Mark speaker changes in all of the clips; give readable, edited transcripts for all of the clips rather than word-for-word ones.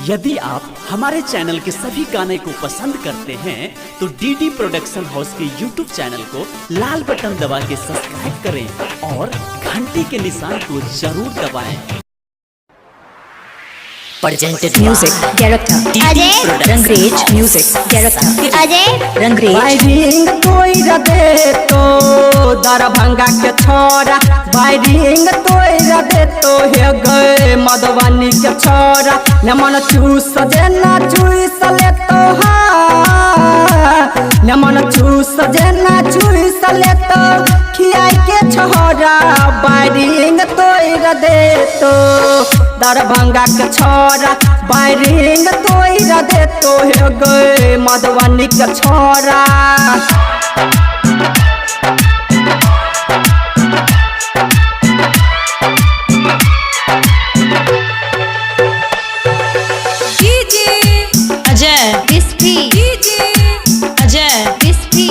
Speaker 1: यदि आप हमारे चैनल के सभी गाने को पसंद करते हैं तो डीडी प्रोडक्शन हाउस के यूट्यूब चैनल को लाल बटन दबा के सब्सक्राइब करें और घंटी के निशान को जरूर दबाएं।
Speaker 2: Presented
Speaker 3: Music Director
Speaker 2: Ajay
Speaker 3: Rangrez Music Director
Speaker 4: Ajay
Speaker 3: Rangrez
Speaker 5: wiring तोड़ दे तो दरभंगा के छोरा, वायरिंग तोड़ दे तो हे गए मधुबनी के छोरा। नमन चूस जेना चूस ले तो हाँ, नमन चूस जेना चूस ले तो खियाई के छोरा, वायरिंग तोड़ दे तो दरभंगा के छोरा, वायरिंग तोड़ दे तो हे गए मधुबनी के छोरा।
Speaker 2: अजय
Speaker 4: बिस्फी
Speaker 2: अजय
Speaker 4: बिस्फी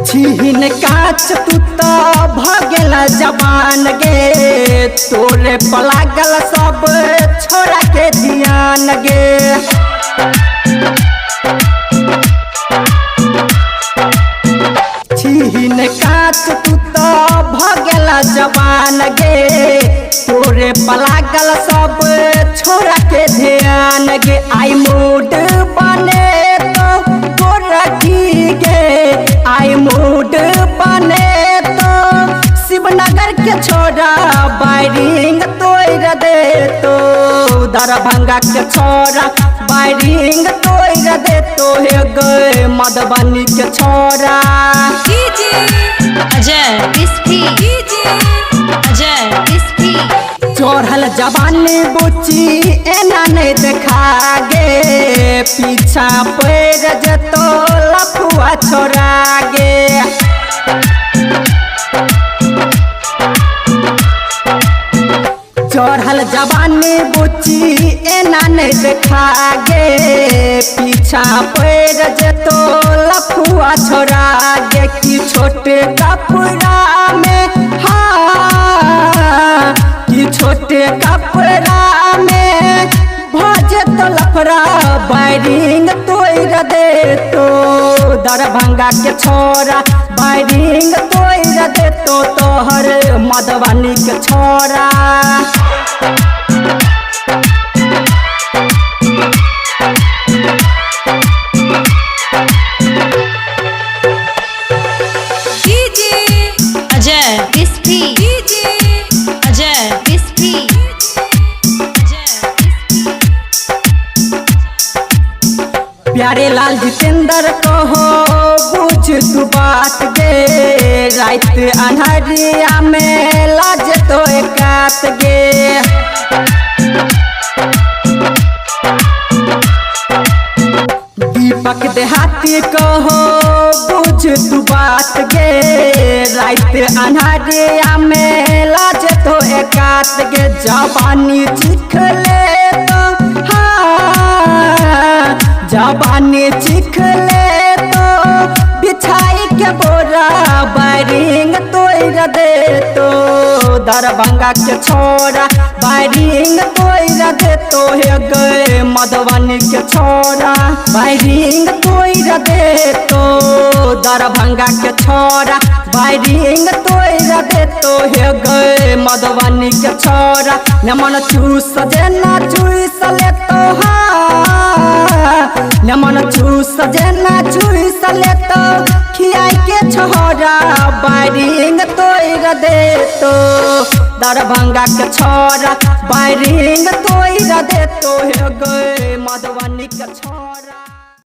Speaker 5: छिहिन काच तू तो भगल जवान गे, तोरे पलागल सब छोरा के ध्यान गे। छिहिन काच तू तो भगल जवान गे, तोरे पलागल सब छोरा के ध्यान गे। आई मूड बने तो गोरा की गे, आई मूड बने तो शिवनगर के छोरा, वायरिंग तोड़ दे तो दरभंगा के छोरा, वायरिंग तोड़ दे तो हे गए मधुबनी के छोरा।
Speaker 2: अजय
Speaker 4: बिस्फी
Speaker 2: अजय
Speaker 4: बिस्फी
Speaker 5: चढ़ल जवानी बुची एना नहीं देखा गे, पीछा पैर जतो लफुआ छोरा गे। चढ़ल जवानी बुची एना नहीं देखा गे, पीछा पैर जतो लफुआ छोरा गे। की छोटे कपड़ा में हाँ, की छोटे कपड़ा में भजे तो लफड़ा, वायरिंग तोड़ दे तो दरभंगा के छोरा, वायरिंग तोड़ दे तो तोहर मधुबनी के छोरा।
Speaker 2: अजय
Speaker 4: बिस्फी
Speaker 2: अजय
Speaker 4: बिस्फी
Speaker 5: प्यारे लाल जितेंद्र कहो बुझ तू बात गे, रात अन्हरिया में लाज तो एकात गे। दीपक देहाती कहो बुझ तू बात गे, रात अन्हरिया में लाज तो एकात गे। जवानी चीख ले तो हाँ, जवानी चीख ले तो बिछाई के बोरा, वायरिंग तोड़ दे तो दरभंगा के छोरा, वायरिंग तोड़ दे तो हे गए मधुबनी के छोरा, वायरिंग तोड़ दे तो दरभंगा के छोरा, वायरिंग तोड़ दे तो हे गए मधुबनी के छोरा। नमन चूस जेना चूस ले तो हाँ, नमन चूस जेना चूस ले तो खियाई के छोरा, वायरिंग तोड़ दे तो दरभंगा के छोरा, वायरिंग तोड़ दे तो हे गए मधुबनी के छोरा।